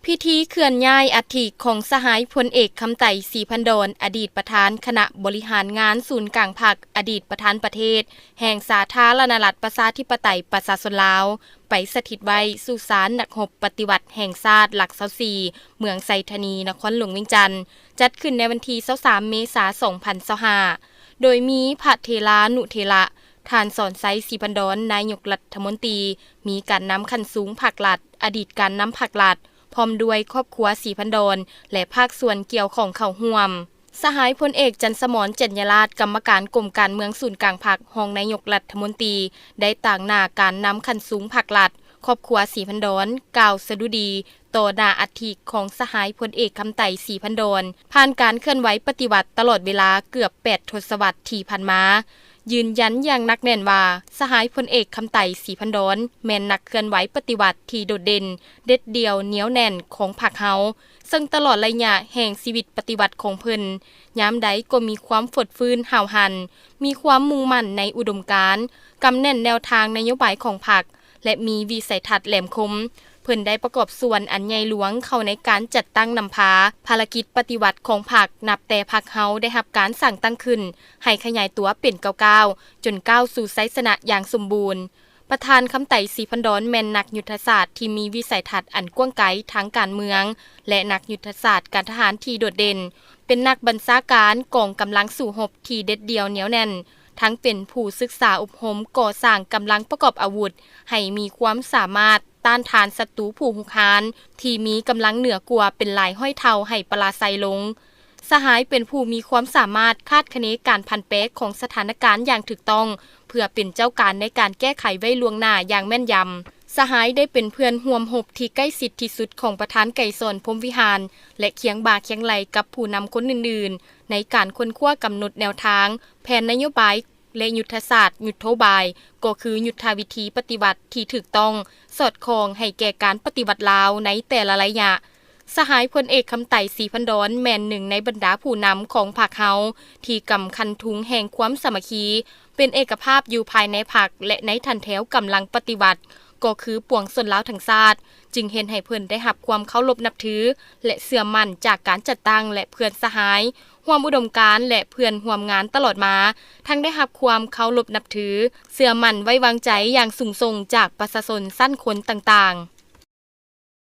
ພິທີເຄື່ອນຍ້າຍອັດຖິຂອງສະຫາຍພົນເອກ ຄຳໄຕ ສີພັນດອນ ອະດີດປະທານຄະນະບໍລິຫານງານສູນກາງພັກ, ອະດີດປະທານປະເທດແຫ່ງສາທາລະນະລັດ ປະຊາທິປະໄຕ ປະຊາຊົນລາວ ໄປສະຖິດໄວ້ສຸສານນັກຮົບປະຕິວັດແຫ່ງຊາດຫຼັກຊາວສີ່ ເມືອງໄຊທານີ ນະຄອນຫຼວງວຽງຈັນ, ຈັດຂຶ້ນໃນວັນທີຊາວສາມ ເມສາ ສອງພັນຊາວຫ້າ ໂດຍມີພະເຖລານຸເຖລະ, ທ່ານ ສອນໄຊ ສີພັນດອນ ນາຍົກລັດຖະມົນຕີ, ມີການນຳຂັ້ນສູງພັກລັດ, ອະດີດການນຳພັກລັດ, ພ້ອມດ້ວຍຄອບຄົວສີພັນດອນ ແລະ ພາກສ່ວນກ່ຽວຂ້ອງເຂົ້າຮ່ວມ. ສະຫາຍພົນເອກ ຈັນສະໝອນ ຈັນຍາລາດ ກຳມະການກົມການເມືອງສູນກາງພັກ, ຮອງນາຍົກລັດຖະມົນຕີ ໄດ້ຕາງໜ້າການນຳຂັ້ນສູງພັກລັດ, ຄອບຄົວສີພັນດອນ ກ່າວສະດຸດີຕໍ່ໜ້າອັດຖິຂອງສະຫາຍພົນເອກ ຄຳໄຕ ສີພັນດອນ ຜ່ານການເຄື່ອນໄຫວປະຕິວັດຕະຫຼອດເວລາເກືອບແປດທົດສະວັດທີ່ຜ່ານມາ, ຢືນຢັນຢ່າງໜັກແໜ້ນວ່າ ສະຫາຍພົນເອກ ຄຳໄຕ ສີພັນດອນ ແມ່ນນັກເຄື່ອນໄຫວປະຕິວັດທີ່ໂດດເດັ່ນ, ເດັດດ່ຽວ, ໜຽວແໜ້ນຂອງພັກເຮົາ, ເຊິ່ງຕະຫຼອດໄລຍະແຫ່ງຊີວິດປະຕິວັດຂອງເພິ່ນ, ຍາມໃດກໍມີຄວາມຟົດຟື້ນຫ້າວຫັນ, ມີຄວາມມຸ່ງໝັ້ນໃນອຸດົມການ, ກຳແໜ້ນແນວທາງນະໂຍບາຍຂອງພັກ ແລະ ມີວິໄສທັດແຫຼມຄົມ. ເພິ່ນໄດ້ປະກອບສ່ວນອັນໃຫຍ່ຫຼວງເຂົ້າໃນການຈັດຕັ້ງນຳພາພາລະກິດປະຕິວັດຂອງພັກ, ນັບແຕ່ພັກເຮົາໄດ້ຮັບການສ້າງຕັ້ງຂຶ້ນໃຫ້ຂະຫຍາຍຕົວເປັນກ້າວໆ ຈົນກ້າວສູ່ໄຊຊະນະຢ່າງສົມບູນ. ປະທານ ຄຳໄຕ ສີພັນດອນ ແມ່ນນັກຍຸດທະສາດທີ່ມີວິໄສທັດອັນກວ້າງໄກທາງການເມືອງ ແລະ ນັກຍຸດທະສາດການທະຫານທີ່ໂດດເດັ່ນ, ເປັນນັກບັນຊາການກອງກຳລັງສູ້ຮົບທີ່ເດັດດ່ຽວໜຽວແໜ້ນ, ທັງເປັນຜູ້ສຶກສາອົບຮົມກໍ່ສ້າງກຳລັງປະກອບອາວຸດໃຫ້ມີຄວາມສາມາດຕ້ານທານສັດຕູຜູ້ຮຸກຮານທີ່ມີກຳລັງເໜືອກວ່າເປັນຫຼາຍຮ້ອຍເທົ່າໃຫ້ປະລາໄຊລົງ. ສະຫາຍເປັນຜູ້ມີຄວາມສາມາດຄາດຄະເນການຜັນແປຂອງສະຖານະການຢ່າງຖືກຕ້ອງ ເພື່ອເປັນເຈົ້າການໃນການແກ້ໄຂໄວ້ລ່ວງໜ້າຢ່າງແມ່ນຢຳ. ສະຫາຍໄດ້ເປັນເພື່ອນຮ່ວມຮົບທີ່ໃກ້ຊິດທີ່ສຸດຂອງປະທານໄກສອນ ພົມວິຫານ ແລະ ຄຽງບ່າຄຽງໄຫຼ່ກັບຜູ້ນຳຄົນອື່ນໆ ໃນການຄົ້ນຄວ້າກຳນົດແນວທາງ, ແຜນນະໂຍບາຍ ແລະ ຍຸດທະສາດ, ຍຸດໂທບາຍ ກໍຄືຍຸດທະວິທີປະຕິວັດທີ່ຖືກຕ້ອງ, ສອດຄ່ອງໃຫ້ແກ່ການປະຕິວັດລາວໃນແຕ່ລະໄລຍະ. ສະຫາຍພົນເອກ ຄຳໄຕ ສີພັນດອນ ແມ່ນໜຶ່ງໃນບັນດາຜູ້ນຳຂອງພັກເຮົາ ທີ່ກຳຄັນທຸງແຫ່ງຄວາມສາມັກຄີ, ເປັນເອກະພາບຢູ່ພາຍໃນພັກ ແລະ ໃນຖັນແຖວກຳລັງປະຕິວັດ ກໍຄືປວງຊົນລາວທັງຊາດ, ຈຶ່ງເຮັດໃຫ້ເພິ່ນໄດ້ຮັບຄວາມເຄົາລົບນັບຖື ແລະ ເຊື່ອໝັ້ນຈາກການຈັດຕັ້ງ ແລະ ເພື່ອນສະຫາຍຮ່ວມອຸດົມການ ແລະ ເພື່ອນຮ່ວມງານຕະຫຼອດມາ, ທັງໄດ້ຮັບຄວາມເຄົາລົບນັບຖື, ເຊື່ອໝັ້ນໄວ້ວາງໃຈຢ່າງສູງສົ່ງຈາກປະຊາຊົນຊັ້ນຄົນຕ່າງໆ.